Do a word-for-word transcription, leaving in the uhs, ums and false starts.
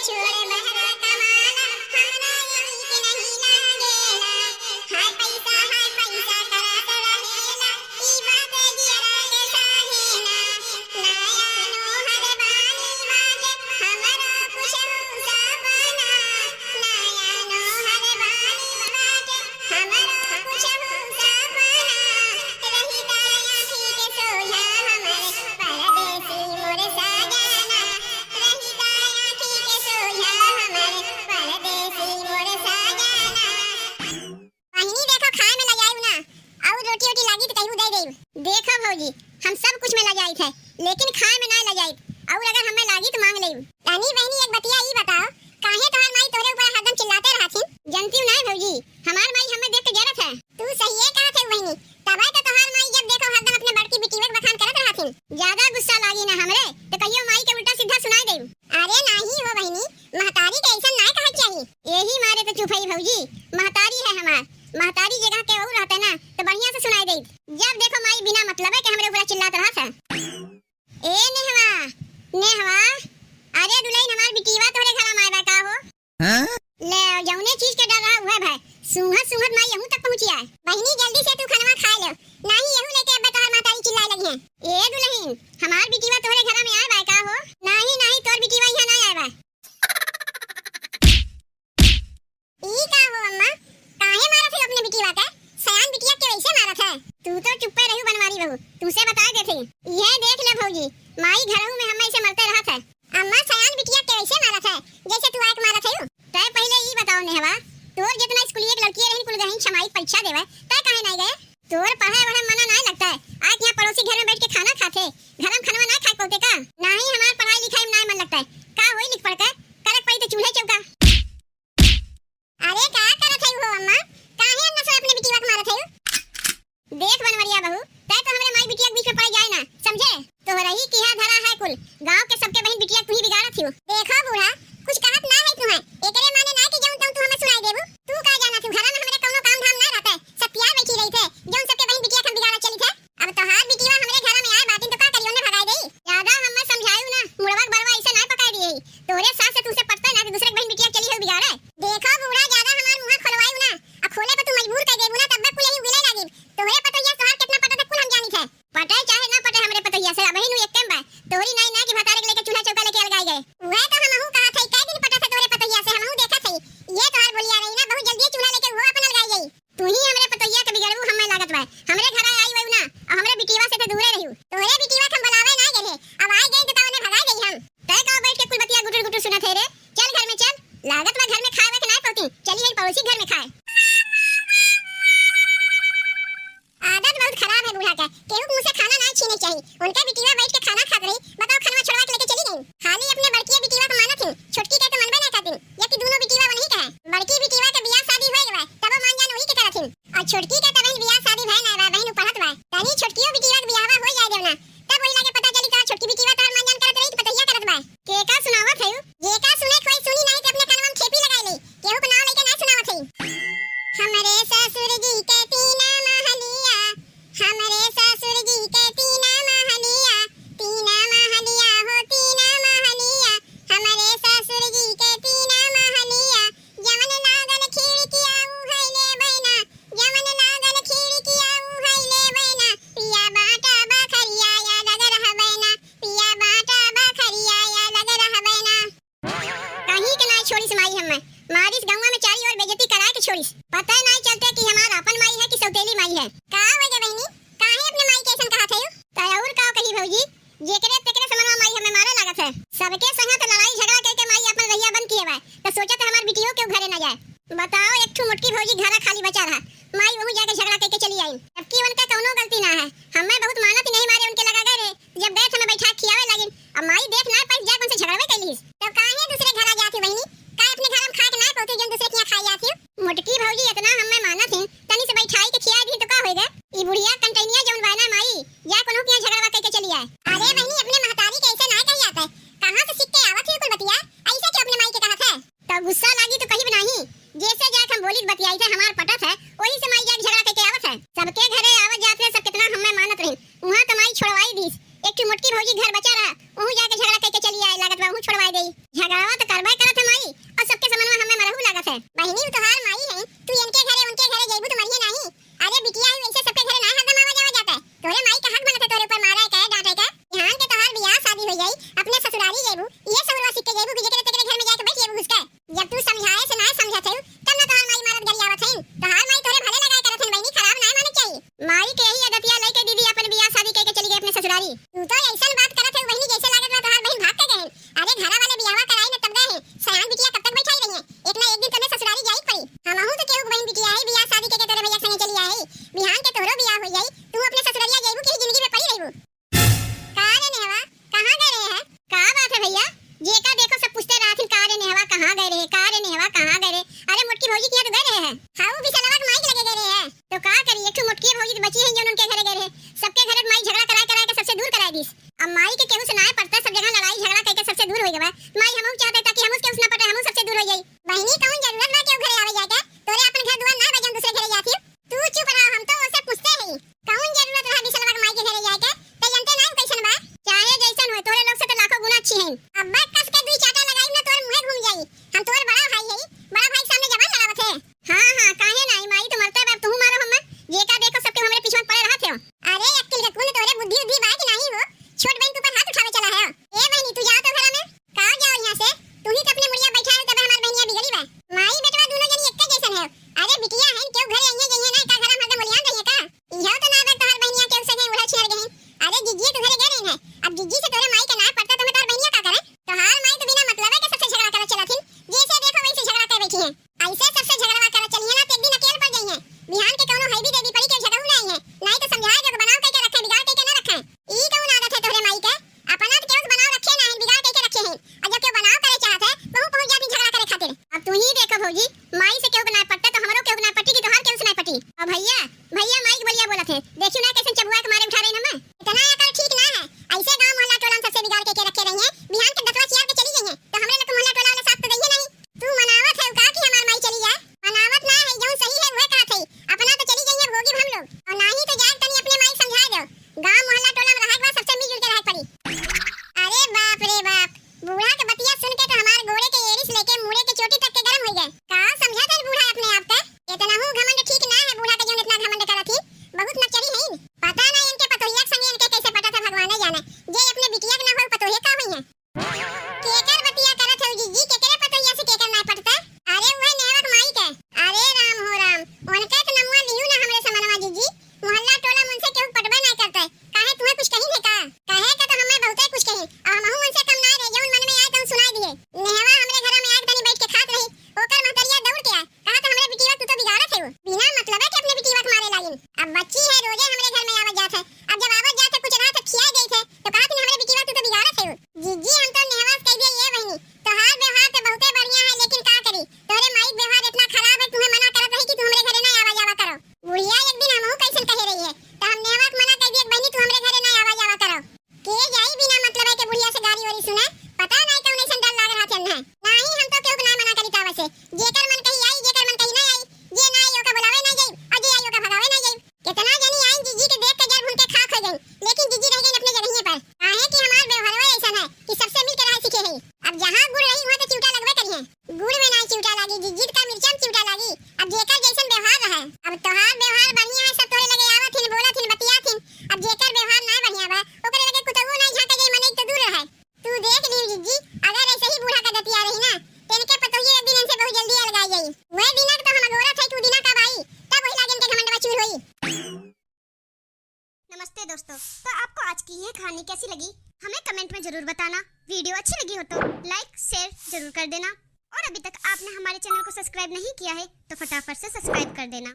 छोड़ बहरा कमाना, हमरा यहीं के नहीं लागेला। हाय पैसा, हाय पैसा करत रहेला, ई बात जियरा के साहेला। नया नोहर बानी बाटे, हमरो कुछ सपना। नया नोहर बानी बाटे, हमरो कुछ सपना। रहिता आँखी के सोझा हमरे, परदेसी मोर साजना। रहिता आँखी के सोझा हमरे, परदेसी मोर साजना। बहिनी देखो, खाए में लजाइब ना, अउर रोटी ओटी लागी त कहू दे देब। देखो भौजी, हम सब कुछ में लजाइत है, लेकिन खाए में ना लजाइत, अउर अगर हमें लागी त मांग लेब। तनी बहिनी एक बतिया ई बताओ, काहे तोहार माई तोहरे ऊपर हरदम चिल्लाते रहथिन? जनती नहीं भौजी, हमार माई हमें देख के जरत है। तू सहिए कहत है बहिनी, तबे तो तोहार माई जब देखो हरदम अपने बड़की बिटिया के बखान करत रहथिन। ज्यादा गुस्सा लागी ना हमरे, तो कहियो माई के उल्टा सीधा सुनाई देब। अरे नाही हो बहिनी, महतारी के ऐसन नाय कहे के चाही। यही मारे तो चुप है भौजी, महतारी है हमार, महतारी जगह के और रहते ना तो बढ़िया से सुनाई देत। जब देखो माई बिना मतलब के हमरे ऊपर चिल्लात रहत है। ए नेहवा, नेहवा, अरे दुलहिन हमार बिटिया तोहरे घर में आए बा का हो? हाँ? ले, जौने चीज के डर रहा, उहे भय। सूंघत, सूंघत माई यहूँ तक पहुँची आए। बहिनी, जल्दी से तू खनवा खाए ले, नाही यहूँ लेके अब्बे तोहार महतारी चिल्लाए लगी हैं। ए दुलहिन, हमार बिटिया तोहरे घर में आए बा का हो? नाही, नाही, तोर बिटिया यहाँ ना आए बा। ई का हो अम्मा, काहे मारत है अपने बिटिया के? सयान बिटिया के वैसे मारत है। तू तो चुप्पे रहू बनवारी बहू, तुमसे बता देत है। ये देख ले भौजी, माई घरहू में हमें ऐसे मरते रहत है। अम्मा, सयान बिटिया के ऐसे मारत है, जैसे तू आके मारत है। तय पहले ई बताओ नेहवा, तोर जितना स्कूलिया के लड़कियां रहिन, कुल गहिन छमाई परीक्षा देवे, तय काहे नहीं गए? तोर पढ़े वढ़े मना नहीं लगता है, आज यहाँ पड़ोसी घर में बैठ के खाना खाते, घर में खाना ना खा पाते का? नहीं, हमार पढ़ाई लिखाई में नहीं मन लगता है। का होई लिख पढ़ के, करक पड़ी तो चूल्हे चौका। अरे का करत है हो अम्मा, काहे अन्ना से अपने बिटिया के मारत है? देख बनवरिया बहू, तय तो हमरे माई बिटिया के बीच में पड़ जाए ना, समझे? तोहरही किहा धरा है कुल, गांव के सबके बहिन बिटिया तू ही बिगाड़त हियो। देखो बूढ़ा, कुछ कहत ना है तुम्हें, एकरे माने ना कि जौन तौन तू हमें सुनाई देबू। तू का जाना तू, घर में हमरे कौनो काम धाम ना रहते, सतिया बैठी रही थे, जौन सबके बहिन बिटिया के हम बिगाड़ा चली थे। अब तोहार बिटिया हमरे घर में आए बाटिन तो का करियो ने भगाई देई? ज्यादा हमें समझायू ना, मुड़वा के बरवा ऐसे ना पकाई दिए। तोहरे सास से तुमसे पटते ना कि दूसरे के बहिन बिटिया चली हो बिगाड़े। देखो बूढ़ा, ज्यादा हमार मुंह खोलवायू ना, आ खोले पे तू मजबूर कर देबू ना, तब तक कुल यही उगिले लागिब। तोहरे पतोहिया से तोहार कितना पटत है कुल हम जानी थे। पटे चाहे ना पटे हमरे पतोहिया से, अबहिन उ एक्के में बा। तोहरी नाई ना कि भतारे के लेके चूल्हा चौका लेके अलगाई गए। वह तो हमहू कहा थे, कई दिन पटत है तोहरे पतोहिया से, हमहू देखत है। ये तोहार बोलिया रही ना, बहुत जल्दी चूल्हा लेके वो अपन अलगाई जाई। तू ही हमरे पतोहिया के बिगड़बू, हमें लागत बा। हमरे घर आई वही ना, और हमरे बिटिया से तो दूरे रहियो। तोहरे बिटिया के हम बुलावे ना गए, अब आई गए तो तब उन्हें भगा गई हम। तय का बैठ के कुल बतिया गुटुर गुटुर सुनत है रे। चल घर में चल, लागत बा घर में खाए के ना पौती, चली गई पड़ोसी घर में खाए। आदत बहुत खराब है बूढ़ा के, केहू के मुंह से खाना ना छीने चाहिए। उनका बिटिया बैठ के खाना खात रही, बताओ खनवा छोड़वा के लेके चली गई। खाली अपने बड़की बिटिया के मानत ही, छोटकी के तो मनबे ना करती, जबकि दोनों बिटिया वही के है। बड़की बिटिया के बियाह शादी हो गए, तब मान जान वही के करत ही। और छोटकी के तबहिन बियाह शादी भय ना बा, बहिन पढ़त बा। तनी छोटकियो बिटिया के बियाहवा हो जाए देवना, तब वही लागे पता चली का छोटकी बिटिया तोहर मान जान करत रही कि पतोहिया करत बा। के का सुनावत है? जे का सुने कोई सुनी नहीं तो अपने कानवा में खेपी लगाई ले। केहू के नाव लेके ना सुनावत है। हमरे ससुर जी के तीन महलिया, हमरे ससुर जी के तीन महलिया, तीन महलिया हो तीन महलिया, हमरे ससुर जी के तीन महलिया, जवन लागल खिड़किया उहै लेबै ना, जवन लागल खिड़किया उहै लेबै ना, पिया बाटा बखरिया अलग रहबै ना, पिया बाटा बखरिया अलग रहबै ना। कहीं के नाई छोड़िस माई हमें, मारिस गौवा में चारी ओर बेइज्जती कराए के छोड़िस। पता ही नाई चलते कि हमार आपन माई है कि सौतेली माई है। का हो गया बहिनी, काहे अपने माई के ऐसन कहा थे? तय और का कही भौजी, जेकरे तेकरे समनवा माई हमें मारे लागत है। सबके संगत लड़ाई झगड़ा करके माई अपन रहिया बंद किए बा, तो सोचत हमार बिटियो के घरे ना जाए। बताओ, एक ठो मोटकी भौजी घरा खाली बचा रहा, माई वहू जाके झगड़ा करके चली आई, जबकि उनका कौनो गलती ना है। हमें बहुत मानत नहीं मारे उनके लगा गए रहे, जब गए थे मैं बैठा खियावे लगिन, अब माई देख ना पाई जाके उनसे झगड़वे कैली। तब काहे दूसरे घरा जाती बहिनी, का अपने घर में खा के ना पौती जो दूसरे के यहाँ खाई जाती? मोटकी भौजी इतना हमें मानत ही, तनी से बैठाई के खिया दी तो का होई गए? ई बुढ़िया कंटैनिया जौन बा ना माई, या कोनो के यहाँ झगड़वा करके चली आए। अरे बहिनी, अपने महतारी के ऐसे ना कही जाते, कहाँ से सीख के आवत ही कुल बतिया? ऐसे क्यों अपने माई के कहत है? तो गुस्सा लागी तो कहीं भी नहीं, जैसे जाके हम बोली बतियाई थे हमार पटत है, अपने ससुरारी जइबू, इहे सहुरवा सीख के जइबू कि जेकरे तेकरे घर में जाके बैठ जइबू घुस के। जब तू समझाए से नाय समझत हऊ, तब ना तोहार माई मारत गरियावत हईन। तोहार माई तोहरे भले लगाए करत हईन बहिनी, खराब नाय माने चाहिए। माई के यही आदतिया लइके दीदी अपन बियाह शादी कइके चली गई अपने ससुरारी। तू तो अइसन बात करत हऊ बहिनी, जइसे लागत बा तोहार बहिन भाग के गए हईन। अरे घरा वाले बियाहवा कराई न तब गए हैं, सयान बिटिया कब तक बैठाई रही हैं? एक ना एक दिन तोहरे ससुरारी जाई पड़ी। हमहू तो केहू के बहिन बिटिया है, बियाह शादी कइके तोहरे भैया के संगे चली आई। बिहान के तोहरो बियाह हो जाई, तू अपने ससुररिया जइबू कि जिंदगी में पड़ी रहबू? का रे नेहवा, कहाँ गए रहे हैं? का बात है भैया? जेका देखो सब पूछते रहत हिन, "का रे नेहवा, कहाँ गए रहे? का रे नेहवा, कहाँ गए रहे?" अरे मोटकी भौजी के यहाँ तो गए रहे हैं। हाँ, वो विशालवा के माई के लगे गए रहे हैं। तो का करी, एक ठो मोटकी भौजी तो बची है जो उनके घरे गए रहे। सबके घरे माई झगड़ा कराए कराए के सबसे दूर कराए दिस। अब माई के केहू से नाय पटता, सब जगह लड़ाई झगड़ा करके सबसे दूर हो गवा। माई हमहू चाहते ताकि हमहू से केहू से ना पटे, हमहू सबसे दूर हो जाई। बहिनी, कौन जरूरत बा केहू घरे आवे जाए के? तोरे अपन घर दुआर ना बा जौन दूसरे घरे जाती? तू चुप रह, हम तो ओसे पूछते हई। कौन जरूरत रहा विशलवा के माई के घरे जाए के? ते जनते ना कैसन बा? चाहे जैसन होए, तोरे लोग से तो लाखों गुना अच्छी हईन। अब कस के दुई चाटा लगाई ना, तोर मुँहे घूम जाई। हम तोर बड़ा भाई हई, बड़ा भाई के सामने जबान लड़ावत है। हाँ, हाँ, काहे नाई, माई तो मरते बाप, तू मारो हमें। जेका देखो सबके हमरे पीछे पड़े रहत हो। अरे अक्किल का कुन, तोरे बुद्धि उद्धि बा कि नाही हो? छोट बहन के ऊपर हाथ उठावे चला है। ए बहनी, तू जाओ तो घर में। का जाओ यहाँ से? तू ही तो अपने मुड़िया बैठा है, तब हमार बहनिया बिगड़ी बा। माई बेटवा दोनों जनी एक्के जैसन है। अरे बिटिया है, केहू घरे अइहे जइहे ना, का घर में हरदम ओलियान रहिए का? इहो तो ना बा तोहार बहनिया केहू संगे उलझ छिड़ गई। अरे जिज्जी तो घरे गए रही है, अब जिज्जी से तोरे माई के ना पड़ता तो हमें तोहार बहनिया का करे? तोहार माई तो बिना मतलब के सबसे झगड़ा करत चलत हिन, जैसे देखो वैसे झगड़ा कर बैठी है। ऐसे सबसे झगड़वा करत चलिए ना, तो एक दिन अकेल पड़ जाइए। बिहान के कौनो हैवी देवी पड़ी के झगड़ू ना आई है, नहीं तो समझाए जो बनाव कह के रखे, बिगाड़ कह के ना रखे। ई कौन आदत है तोहरे माई के? अपना तो केहू से बनाव रखे ना है, बिगाड़ कह के रखे हैं। और जब केहू बनाव करे चाहत है, वहू पहुंच जाती झगड़ा करे खातिर। अब तू ही देखो भौजी, माई से केहू के ना पटता तो हमरो केहू के ना पटी कि तोहार केहू से ना पटी। और भैया, भैया माई के बोलिया बोलत है, देखियो ना कैसे चबुआ के मारे उठा रही हमें। इतना अकल ठीक ना है, ऐसे गांव मोहल्ला टोला में सबसे बिगाड़ के, के रखे रही है। बिहान के दतवा चियार के चली गई है, तो हमरे लोग के मोहल्ला टोला वाले साथ तो दइए नहीं। तू मनावत है का कि हमार माई चली जाए? मनावत ना है, जौन सही है वह कहत है। अपना तो चली गई है, भोगी हम लोग, और ना ही तो जाए तनी अपने माई समझाए दो। गांव मोहल्ला टोला में रहे के बाद सबसे मिलजुल के रहे पड़ी। अरे बाप रे बाप, बूढ़ा के बतिया सुन के तो हमार गोड़े के एड़ी से लेके मूड़े के चोटी तक के गरम हो गए। का समझत है बूढ़ा अपने आप के? इतना हूँ घमंड ठीक ना है, बूढ़ा के जौन इतना घमंड करत ही, बहुत नकचरी है। पता ना इनके पतोहिया के संगे इनके कैसे पटा था, भगवान ही जाने। जे अपने बिटिया के ना हो, पतोहिया का हुई है? केकर बतिया करत हो जिज्जी, केकरे पतोहिया से केकर ना पटता? अरे वह नेहवा के माई के। अरे राम हो राम, उनका के नमुआ लिहू ना हमरे समनवा जिज्जी। मोहल्ला टोला में उनसे केहू पटबे ना करता है। काहे तुम्हें कुछ कही है का? कहे के तो हमें बहुते कुछ कही, और हमहू उनसे कम ना रहे, जौन मन में आए तौन सुनाई दिए। नेहवा हमरे घर में आके तनी बैठ के खात रही, ओकर महतरिया दौड़ के आए, कहा तो हमरे बिटिया तू तो बिगाड़त है। बिना मतलब के अपने बिटिया के मारे लागिन। अब बच्ची है, रोजे हमरे घर में आवत जात है, अब जब आवत जात है कुछ रहा तो खिया गई थे, तो कहा थी हमरे बिटिया तू तो बिगाड़त है। जिज्जी हम तो नेहवा से कह दिए, ये बहनी तोहार व्यवहार तो बहुते बढ़िया है, लेकिन का करी, तोहरे माई के व्यवहार इतना खराब है, तुम्हें मना करत रही कि तू हमरे घरे ना आवा जावा करो। बुढ़िया एक दिन हमहू कैसन कहे रही है, तो हम नेहवा के मना कर दिए, "बहनी, तू हमरे घरे ना आवा जावा करो।" के जाई बिना मतलब के बुढ़िया से गारी वारी सुने, पता नहीं कौन ऐसन डर लाग रहा थे उन्हें। नहीं, हम तो केहू के ना मना करी तावा से, जेकर मन कही आई, जेकर मन कही ना आई, जे ना आई ओका बुलावे ना जाई, और जे आई ओका भगावे ना जाई। कितना जनी आइन जिज्जी के देख के जर भुन के खाक हो गई, लेकिन जिज्जी रह गई अपने जगहिए पर। काहे कि हमार व्यवहारवा ऐसन है कि सबसे मिल के रहे सीखे है। अब जहाँ गुड़ रही वहाँ तो चिउटा लगबे करी है। गुड़ में ना चिउटा लागी, जिज्जी का मिर्चा में चिउटा लागी। अब जेकर जैसन व्यवहार रहे। अब तोहार व्यवहार बढ़िया है, सब तोरे लगे आवत हिन, बोलत हिन, बतियात हिन। अब जेकर व्यवहार ना बढ़िया बा, ओकरे लगे कुतवो ना झांके जाई, मनई तो दूर रहे। तू देख लियो जिज्जी, अगर ऐसे ही बूढ़ा का दतिया रही ना, तो इनके पतोहिए एक दिन इनसे बहुत जल्दी अलगाई जाई। वह दिना के तो हम अगोरत है कि उ दिना कब आई, तब वही लागे इनके घमंडवा चूर होई। नमस्ते दोस्तों, तो आपको आज की ये कहानी कैसी लगी, हमें कमेंट में जरूर बताना। वीडियो अच्छी लगी हो तो लाइक शेयर जरूर कर देना, और अभी तक आपने हमारे चैनल को सब्सक्राइब नहीं किया है तो फटाफट से सब्सक्राइब कर देना।